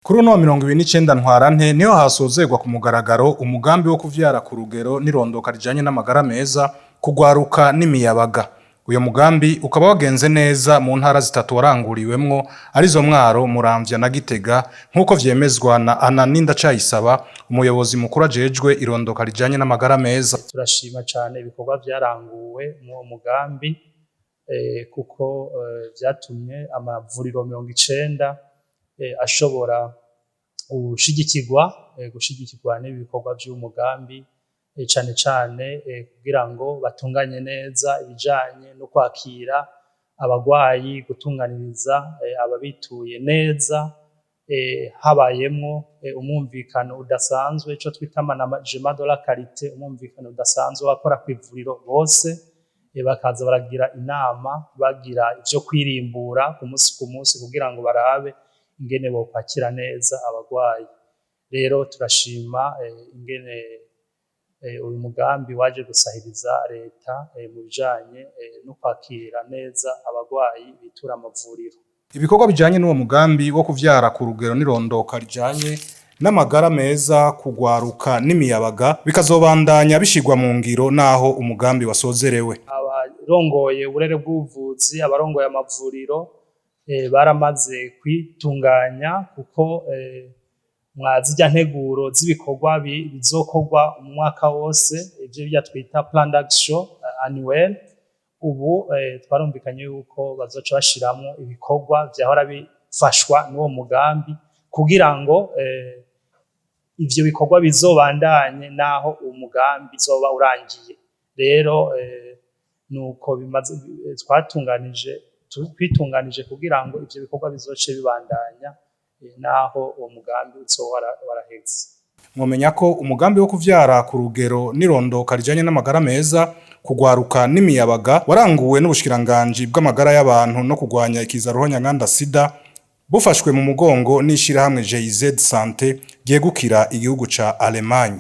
Kuri uno wa 29 Ntwarante niho hasozerwa ku mugaragaro umugambi wo kuvyara ku rugero n'irondoka rijanye n'amagara meza, kugwaruka n'imiyabaga. Uyo mugambi ukaba wagenze neza mu ntara zitatu waranguriwemwo, arizo Mwaro, Muramvya na Gitega, nk'uko vyemezwa na Anani Ndacayisaba, umuyobozi mukuru ajejwe irondoka rijanye n'amagara meza. Turashima cane ibikorwa vyaranguwe mw'uwo mugambi, kuko vyatumye amavuriro 90 ashobora gushigikirwa n'ibikorwa vy'umugambi, cane cane kugira ngo batunganye neza ibijanye no kwakira abagwayi, gutunganiriza ababituye neza, habayemwo umwumvikano udasanzwe, ico twita management de la qualité, umwumvikano udasanzwe w'abakora kw'ivuriro bose, bakaza baragira inama, bagira ivyo kwirimbura ku musi ku musi kugira ngo barabe ingene bokwakira neza abagwayi. Rero turashima ingene uyu mugambi waje gusahiriza leta mu bijanye no kwakira neza abagwayi bitura amavuriro. Ibikorwa bijanye n'uwo mugambi wo kuvyara ku rugero n'irondoka rijanye n'amagara meza, kugwaruka n'imiyabaga bikazobandanya bishirwa mu ngiro naho umugambi wasozerewe. Abarongoye uburere bw'ubuvuzi, abarongoye amavuriro baramaze kwitunganya, kuko mwa zirya nteguro z'ibikorwa bizokorwa umwaka wose, ivyo birya twita plan d'action annuel, ubu twarumvikanye yuko bazoca bashiramwo ibikorwa vyahora bifashwa n'uwo mugambi kugira ngo ivyo bikorwa bizobandanye naho uwo mugambi uzoba urangiye. Rero nuko bimaze, twatunganije, twitunganije kugira ngo ivyo bikorwa bizoce bibandanya naho uwo mugambi uzoba waraheze. Mwomenya ko umugambi wo kuvyara ku rugero n'irondoka rijanye n'amagara meza, kugwaruka n'imiyabaga waranguwe n'ubushikiranganji bw'amagara y'abantu no kugwanya ikiza ruhonyanganda sida, bufashwe mu mugongo n'ishirahamwe GIZ Santé ryegukira igihugu ca Allemagne.